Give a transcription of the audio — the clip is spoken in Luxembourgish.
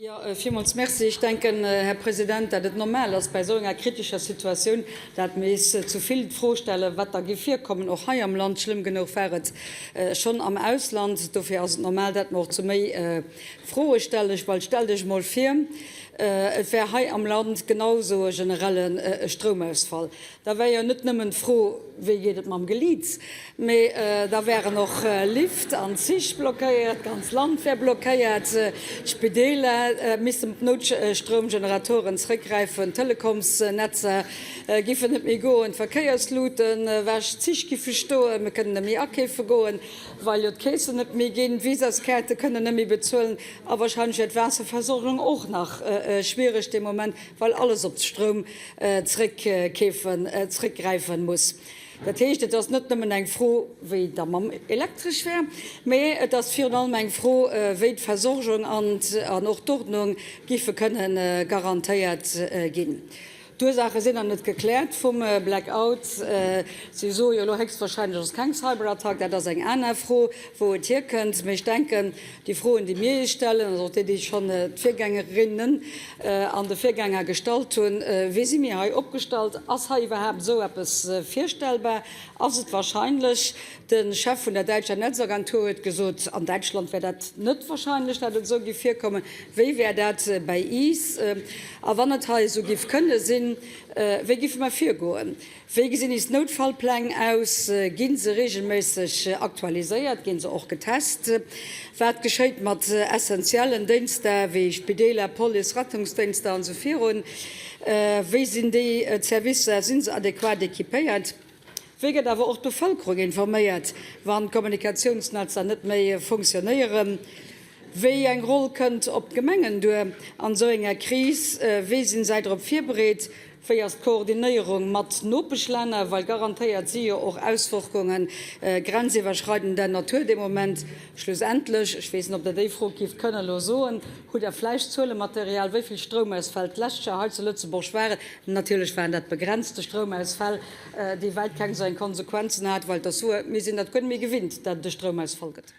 Jo, villmools Merci. Ech denken, Här President, dat et normal ass bei esou enger kritescher Situatioun, dat mir is zu vill d'Fro stellen, wat da géif virkommen, och hei am Land. Schlëmm genuch war et schonn am Ausland. Dofir ass et normal, dat mer och zu méi Froe stellen. Well stellt Iech emol vir, et wär hei am Land genau esou e generelle Stroumausfall. Da wär jo net nëmmen d'Fro, wéi geet et mam Geliits, mee da wären och Lift an Zich blockéiert, d'ganz Land wär blockéiert, d'Spideeler missten op Noutstroumgeneratoren zréckgräifen, d'Telekomsnetzer giffen net méi goen, d'Verkéiersluten ewech, d'Zich giffe stoen, mir kënnen net méi akeefe goen, well jo d'Keessen net méi ginn, d'Visaskaarte kënnen net méi bezuelen a wahrscheinlech wär d'Waasserversorgung och nach schwiereg dee Moment, well alles op Stroum zréckkeefen, zréckgräifen muss. Dat heescht, et ass net nëmmen eng Fro, wéi et da mam Elektresch wär, mä et ass virun allem eng Fro, wéi d'Versorgung an och d'Ordnung giffe kënne garantéiert ginn. D'Ursaache sinn nach net gekläert vum Blackout. Si soe jo elo héchstwahrscheinlech ass et keng Cyberattack. Dat ass eng aner Fro, wou et hierkënnt. Mä ech denken, déi Froen, déi mir eis stellen, also och déi, déi schonn d'Virgängerinnen an de Virgänger gestallt hunn, Wéi si mir hei opgestallt? Ass hei iwwerhaapt esou eppes virstellbar? Ass et wahrscheinlech? De Chef vun der däitscher Netzagentur huet gesot, an Däitschland wär dat net wahrscheinlech, datt et esou giff virkommen. Wéi wär dat bäi iis? A wann et hei esou giff kënne sinn, wéi giffe mer virgoen? Wéi gesinn is Noutfallpläng aus? Ginn se regelméisseg aktualiséiert? Ginn se och getest? Wat geschéit mat essentiellen Dénster wéi Spideeler, Police, Rettungsdénster an esou virun? Wéi sinn déi Zerwisser? Sinn se adequat equipéiert? Wéi gëtt awer och d'Bevëlkerung informéiert, wann d'Kommunikatiounsnetzer net méi funktionéieren? Wéi eng Roll kënnt op d'Gemengen duer an esou enger Kris? Wéi sinn säi drop virbereet? Wéi ass d'Koordinéierung mat Nopeschlänner, well garantéiert si jo och Auswirkungen grenziwwerschreidender Natur dee Moment? Schlussendlech, ech weess net, ob Der déi Fro gift kënnen elo soen, hutt Der vläicht Zuelematerial, wéi vill Stroumausfäll d'lescht Joer hei zu Lëtzebuerg waren? Natierlech waren dat begrenzte Stroumausfäll, déi wäit keng esou eng Konsequenzen hat, well et ass esou, mir sinn dat guer net méi gewinnt, datt et e Stroumausfall gëtt.